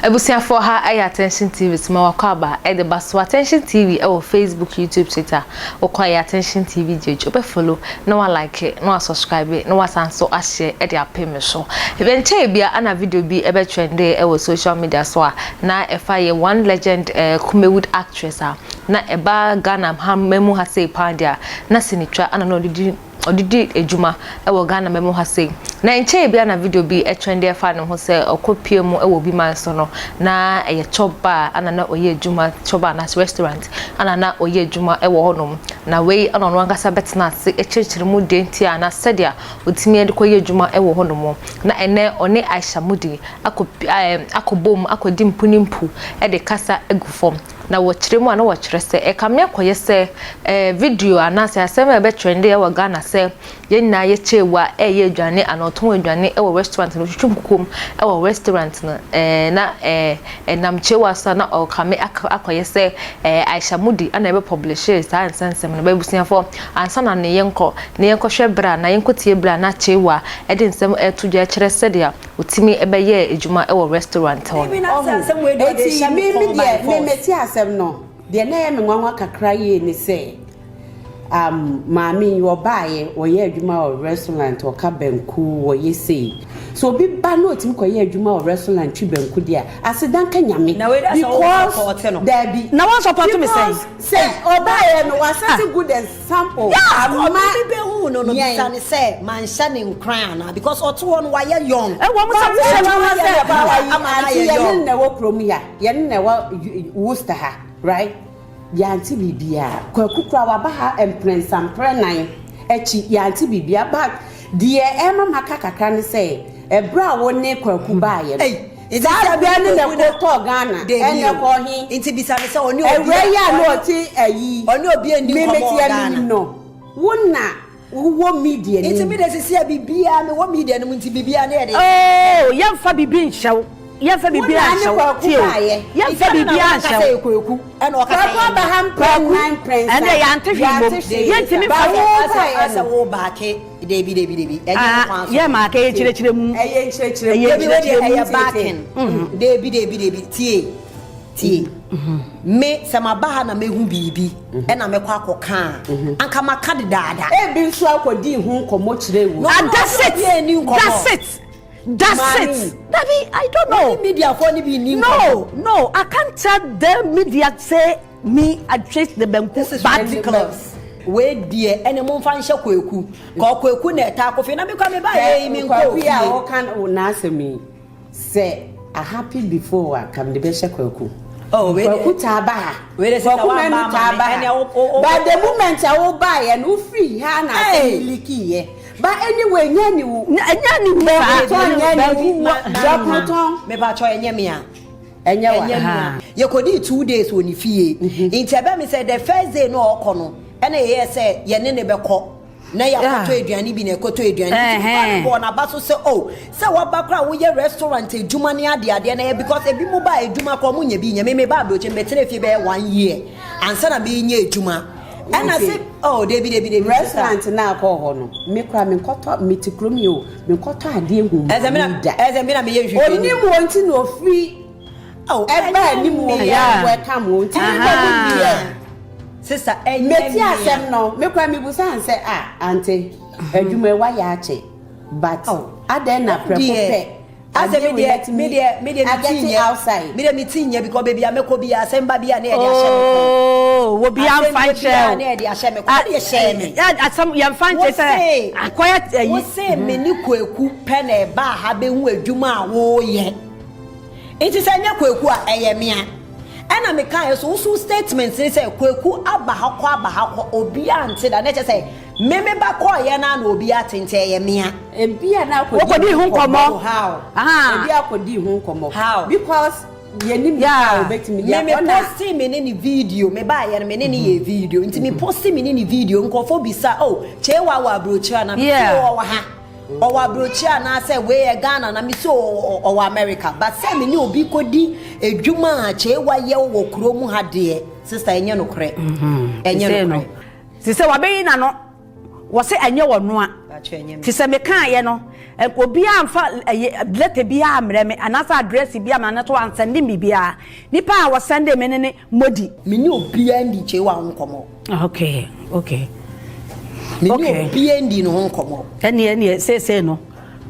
Abusuafoɔ ha ɛyɛ Attention TV so ma wakɔ aba ɛde ba so Attention TV ɛwɔ Facebook, YouTube, Twitter wokɔ ɛyɛ Attention TV GH wobɛ follow na wa like na wa subscribe na wasan so ahyɛ ɛde apem me so. Ɛnkyɛɛ bia ana video bi ɛbɛ trende ɛwɔ social media so a na ɛfa yɛ one legend eh, Kumawood actress a na ɛba Ghana ha mamu ha sei paa deɛ a na sinitwa ana na ɔde ɔde di adwuma wɔ Ghana ma mu ha sei. Na nkyɛe bia na video bi trende ɛfa ne ho sɛ ɔkɔ pie mu wɔ obi man so no na ɛyɛ chop bar ana na ɔyɛ adwuma chop bar anaasɛ restaurant ana na ɔyɛ adwuma wɔ hɔnom. Na wei ana ɔno ankasa bɛtena ase kyerɛkyerɛ mu deɛ nti a na sɛdeɛ ɔtumi de kɔyɛ adwuma wɔ hɔnom. Na ɛnɛ ɔne Aisha Mudi akɔ akɔbom akɔdi mpu ne mpu de kasa agu fam. Na wɔkyerɛ mu a na wɔkyerɛ sɛ ɛkame akɔyɛ sɛ video anaasɛ asɛm a ɛbɛtrɛnde wɔ Ghana sɛ yɛn nyinaa yɛ kyeewa ɛreyɛ aduane anaa ɔtɔn aduane wɔ restaurant no ɔtwitwi nkukuom wɔ restaurant no na ɛnam kyeewa so a na ɔkame akɔyɛ sɛ Aisha Mudi na ɛbɛpɔblehye saa nsɛnsɛm no. Abusuafoɔ ansa na ne yɛnkɔ na yɛnkɔhwɛ berɛ a na yɛnkɔtie berɛ a na kyeewa de nsɛm ɛreto dwa kyerɛ sɛdeɛ Otumi bɛyɛɛ adwuma wɔ restaurant hɔ no. Ɔho, enti me me deɛ me mete asɛm no, deɛ na ɛyɛ me nwanwa kakra yie ne sɛ, um, maame yi ɔbaeɛ, ɔyɛ adwuma wɔ restaurant, ɔka banku, ɔyɛ sei. So obi ba na ɔtumi kɔyɛ adwuma wɔ restaurant twi banku deɛ a, aseda nka Nyame. Na wei deɛ sɛ wo Because, support no. daabi. Na wɔn support me sɛn? Because sɛ ɔbaeɛ no, wasɛte good Sample Yeah, ama ɔno bi bɛhuu no no yɛn. bisa no sɛ manhyɛ ne nkuran anaa because ɔte hɔ no wayɛ young. Ɛwɔ mu sɛ But wohyɛ sɛ no wɔn sɛ Ama ɛba no ayi ayɛ ante yɛne young. na ɛwɔ kurom ya yɛne na ɛwɔ Worcester ha right yɛante biribiara Kwaku koraa waba ha mprɛnsa mprɛnan akyi yɛante biribiara but deɛ ɛma maka kakra ne sɛ ɛberɛ a wo ne Kwaku baeɛ no Ei, nti saa sɛ berɛ no na Kwaku na ɛkɔ tɔɔ Ghana Dabi ɛna o. ɛkɔ he Nti bisa no sɛ ɔne obi Awura yi a na ɔne ɔte ayi ɔne obi nni me nkɔmmɔ mete wɔ a Ghana. menim no wo na wowɔ media no Nti mu. me de sisi a biribiara mewɔ media no mu nti biribiara ne yɛde. Oh, yɛmfa biribi nhyɛ wo. Yɛmfa Wo biribi na ne anhyɛ wo. Kwaku Tie o. baeɛ. Yɛmfa Nti ɛna biribi na anhyɛ wanka wo. sɛ ɛyɛ Kwaku ɛna ɔka sɛ Kwaku ɛyɛ aba me. ha mprɛ Kwaku, nnan mprɛnsa ɛndeɛ yɛante hwee mmom. yɛante hwee. Yɛntumi Ba mfa wo Asɛ baeɛ asɛ no. wo baake debi debi debi ɛnyɛ ne Ah, kwan so. yɛ maaka yɛ kyerɛkyerɛ mu. Ɛyɛ nkyerɛkyerɛ mu. Ɛyɛ Debi wei deɛ nkyerɛkyerɛ mu. ɛyɛ backing. Debi debi debi tie tie me sɛ maba ha na mehu biribi ɛna mɛkɔ akɔka a anka maka dedaada. Ebi nso akɔdii ho nkɔmmɔ kyerɛɛ wo. No, Ah, no, that's no, it. obi ani nkɔmmɔ. That's it. That's Maame. it. Dabi, I don't know. Wɔne mediafoɔ no bi nni nkɔmmɔ. No, no, I can't tell the media say me I trace the banku, This is but ridiculous. Wei deɛ ɛne momfa nhyɛ Kwaku. Ka Kwaku na ɛtaa kɔ fie na mekɔ meba yɛ yi menkɔ Kwaku yi a fie. ɔka wo n'asɛm yi sɛ a happy before a ka mede bɛhyɛ Kwaku. Oh, wei deɛ- Kwaku taa ba ha. Wei deɛ sister Kwaku wamma manu ama taa me. ba Ɛnea ha. wo- wo- wo- But the moment a wobaeɛ no wofiri ha na asɛm Hey! yi likiiɛ. But anyway nyɛ ne wo. ɛnyɛ ne wu saa. Dɔkotɔn nyɛ ne Banku wo. wɔ- Dɔkotɔn Mepakyɛ ɛnyɛ me a. ɛnyɛ wa. Ɛnyɛ me a. Yɛkɔdii 2 days wɔ ne fie. Nti ɛbɛ mi sɛ the first day no a ɔkɔ no ɛna yɛyɛ sɛ yɛne ne bɛkɔ na yɛakɔtɔ aduane bi na ɛkɔtɔ aduane bi. Nti nipa no bɔɔ n'aba so sɛ o sɛ waba koraa woyɛ restaurant adwuma ne adeadeɛ na yɛ because ebi mu ba adwuma koraa ɔmo nya bi nya me me ba aburokyi mbɛtena fie bɛyɛ one year ansa na menya adwuma ɛna Okay. sɛ oh debi debi debi Restaurant na akɔ hɔ no me kora me nkɔtɔ mete kurom yi o me nkɔtɔ adeɛ hu ɛsɛ mi na da. ɛsɛ mi na meyɛ nhwehwɛ Onim wɔn ti na ofiri oh ɛba anim wɔ Yeah. yɛ welcome wɔn ti mi bɛ mu deɛ. sister ɛnyɛ Meti me a. asɛm no me kora mi busa ansɛ a ante adwuma yi wayɛ akyɛ but Oh. adɛn na prɛko pɛ asɛ mi deɛ mi deɛ mi deɛ mi ti agɛte nyɛ outside mi deɛ mi ti nyɛ because beebi a mɛkɔ bi asɛm ba bi a ne yɛ de ahyɛ mi kɔn. Oh, obi Asɛm amfa bia nkyerɛ biara o. na yɛde ahyɛ me kɔ de hyɛɛ me. Asɛm yɛmfa nkyerɛ sɛ akɔyɛ ayi. Wo se me ne Kwaku pɛ na ɛbaa ha bɛhu adwuma a woyɛ. Nti sɛ ɛnyɛ Kwaku a, ɛyɛ me a. Ɛna mekaeɛ so, wo so statement ne sɛ Kwaku aba ha kɔ aba ha kɔ, obiara nte da. Na ɛkyɛ sɛ me me ba kɔɔyɛ no a na obiara te nti ɛyɛ me a. Ebi a na akɔdi Wokɔdi ho nkɔmmɔ. How? Aha. Ebi akɔdi ho nkɔmmɔ. How? Because yɛnim nipa a obetumi de Me me akɔ na. posti me ne ne video me ba yɛ no me ne ne yɛ video nti me posti me ne ne video nkurɔfoɔ bisa oh Kyewa wɔ aburokyire ana me si ɔwɔ ha ɔwɔ aburokyire anaasɛ wei yɛ Ghana na me si ɔwɔ America but sɛ me ne obi kɔdi edwuma a Kyewa yɛ wɔ kuro mu ha deɛ sister ɛnyɛ nokorɛ ɛnyɛ nokorɛ. Te sɛ wabɛyi n'ano wɔsɛ ɛnyɛ wɔ noa te sɛ mekaeɛ no obiara mfa ɛyɛ letter biara mmerɛ me anaasɛ address biara ma anaasɛ wansɛnde me biribiara nipa a wɔsɛnde me ne ne Modi. Me ne obiara ndi Kyewa ho nkɔmmɔ. Okay, okay. Me ne obiara ndi ne ho nkɔmmɔ. Ɛneɛ ɛneɛ seesei no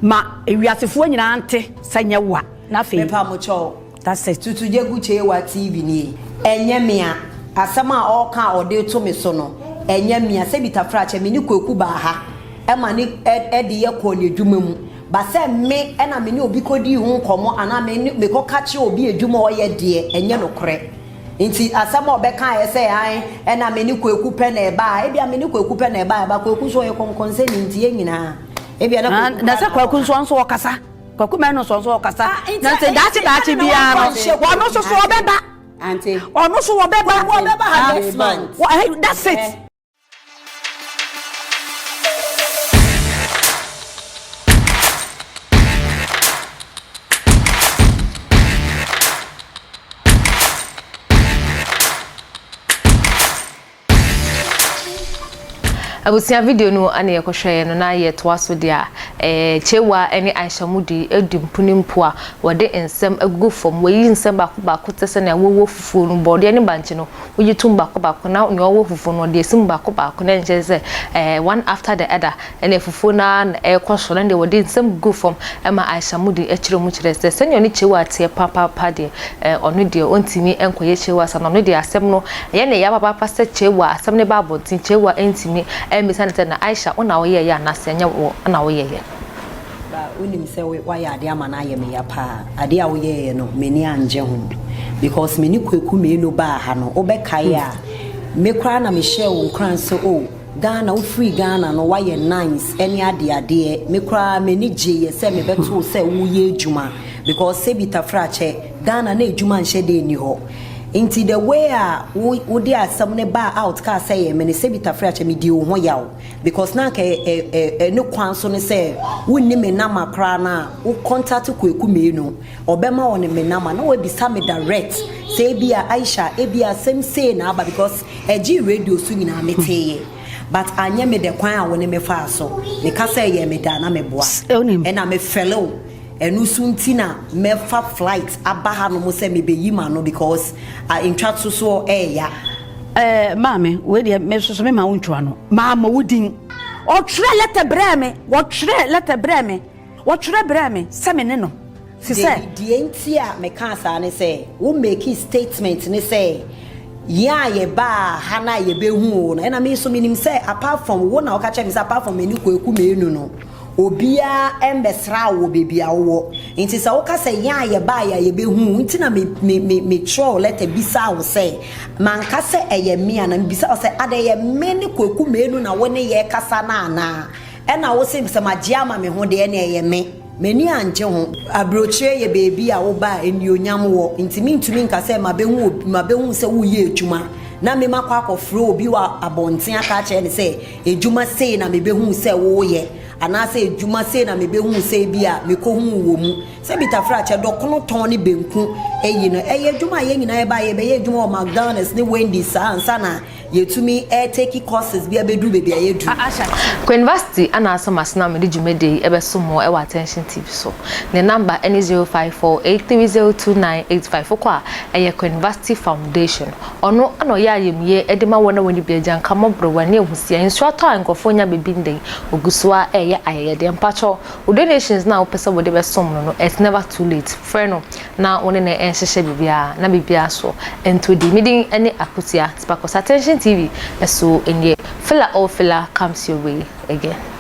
ma ewiasefoɔ nyinaa nte sɛ nyɛ wo a na afei. Mepa mo kyɛw. That's it. Tutu Gyegu Kyewa TV nie. Ɛnyɛ me a. Asɛm a ɔreka a ɔde reto me so no, ɛnyɛ me a. Sɛbi Tafrakyɛ, me ne Kwaku baa ha ma ne de yɛ kɔɔ n'adwuma mu. But sɛ me na me ne obi kɔdii ho nkɔmmɔ anaa me ne mekɔka kyerɛɛ obi adwuma a ɔyɛ deɛ, ɛnyɛ nokorɛ. Nti asɛm a ɔbɛkaeɛ sɛ ae ɛna me ne Kwaku pɛ na ɛbaa, ebia me ne Kwaku pɛ na ɛbaeɛ, but Kwaku nso ɔyɛ kɔnkɔnsani nti yɛn nyinaa ebia na Kwaku Na koraa sɛ na Kwaku ɔwɔ nso ha. ɔno nso ɔkasa. Kwaku Manu nso ɔno nso ɔkasa. Ah, nti Na sɛ nti daakye daakye adɛn na biara wamfa no, anhyɛ ɔno Kwaku? nso so ɔbɛba. Ante. Ɔno nso ɔbɛba. Kwaku ɔbɛba ha next month. Wɔ- eh, That's it. Abusua video no ana yɛkɔhwɛeɛ no na yɛtoa so deɛ a ɛɛ Kyewa ne Aisha Mudi adi mpunimpu a wɔde nsɛm agugu fam. Wɔyi nsɛm baako baako te sɛ nea wɔwɔ fufuo no, bɔɔdeɛ ne bankye no, woyi tom baako baako na nea ɔwɔ fufuo no ɔde asi mu baako baako na ɛnkyerɛ sɛ ɛɛ one after the other ɛna fufuo no ara na ɛrekɔ so na deɛ wɔde nsɛm gugu fam ma Aisha Mudi kyerɛ mu kyerɛ sɛ sɛnea ɔne Kyewa teɛ papaapa deɛ ɛɛ ɔno deɛ ɔntumi nkɔyɛ Kyewa saa na ɔno deɛ asɛm no Ɛyɛ no ya papaapa sɛ Chewa asɛm no ba abɔnten, Chewa ntumi ammisa no sɛ, Na Aisha, wo na woyɛeɛ anaasɛ ɛnyɛ wo na woyɛeɛ? Ba, wonim sɛ woayɛ adeɛ ama no ayɛ me ya paa. Adeɛ a woyɛeɛ no, m'ani angye ho. Because me ne Kweku Manu baa ha no, wobɛkae a, me koraa na mehyɛɛ wo nkuran sɛ oh, Ghana, wofirii Ghana no, woayɛ nice ne adeadeɛ. Me koraa m'ani gyeeɛ sɛ mebɛtoo wo sɛ woreyɛ adwuma because Sebi Tafrakyɛ, Ghana na adwuma nhyɛ da nni hɔ. Nti the way a wo wode asɛm no baa out kaa sɛ yɛ me no sɛbi tafere akyɛ me dii wo ho yaw because na anka ɛ ɛ ɛne kwan so ne sɛ wonni me nama koraa no a wo contact Kweku Menu ɔbɛma wo ne me nama na wabisa me direct sɛ ebia Aisha ebia asɛm sei na aba because ɛgyee radio so nyinaa meteeɛ but anyɛ me dɛ kwan a wo ne me faa so meka sɛ ɛyɛ me dɛ a na meboa ɛna me fɛle wo. Ɛno nso nti na mɛfa flight aba hanom sɛ mebɛyi m'ano because ah ntwatosoɔ ɛɛya. Eh, maame, wei deɛ me nso so me ma wo ntwa no. Maama wo din. Ɔtwerɛ lɛtɛ brɛɛ me, wɔtwerɛ lɛtɛ brɛɛ me, wɔtwerɛ brɛɛ me sɛ me ne no. Fi sɛ. Deɛ deɛ nti a mekaa saa ne sɛ, wo makee statement ne sɛ yɛn a yɛbaa ha no a yɛbɛhuu wo no, ɛna me nso menim sɛ apart from wo na woka kyerɛɛ me sɛ apart from me ne Kwaku Manu no, Obiara mmɛsraa wo wɔ baabi a wowɔ. Nti sɛ woka sɛ yɛn a yɛbaeɛ a yɛbɛhuu wo nti na me me me metwerɛɛ wo lɛtɛ bisaa wo sɛ, manka sɛ ɛyɛ me anaa? Mebisaa wo sɛ adɛn ɛyɛ me ne Kwaku Manu na wo ne yɛrekasa no anaa? Ɛna wo se sɛ magye ama me ho deɛ ɛne ɛyɛ me. M'ani angye ho. Aburokyire yɛ baabi a woba a anuonyam wɔ nti mentumi nka sɛ mabɛhu obi mabɛhu sɛ woreyɛ adwuma na me makɔ akɔfrɛ obi wɔ abɔnten aka akyerɛ no sɛ Adwuma sei na mebɛhuu sɛ woreyɛ, anaasɛ adwuma sei na mebɛhuu sɛ ebia mekɔhuu wɔ mu. Sɛ Bitafrakyɛ, dɔkono tɔn ne banku ayi no, ɛyɛ adwuma a yɛn nyinaa yɛbaeɛ, yɛbɛyɛ adwuma wɔ McDonald's ne Wendy's saa ansa na Yɛtumi ɛtake courses bi abɛduru baabi a yɛduru. Queen Vasti ana asɛm asena mede dwumadie yi ɛbɛso mo ɛwɔ Attention TV so. Ne number ɛne 0548302985. Wokɔ a, ɛyɛ Queen Vasti Foundation. Ɔno ana ɔyɛ ayɛmyɛ ɛde ma wɔn a wɔn bi agya nka mmɔborɔ wɔn ne ahusia nsuo atɔ a nkurɔfoɔ nya baabi ndɛn ogu so a ɛyɛ ayɛyɛdeɛ. Mpakyɛw, wo donations na wopɛ sɛ wode bɛsom no, it's never too late. Frɛ no na wo ne ne ɛnhyehyɛ biribiara na biribiara so nto di. Medin ne Akosia Tipakos. Attention TV ɛso nie. Fila oh fila comes your way again.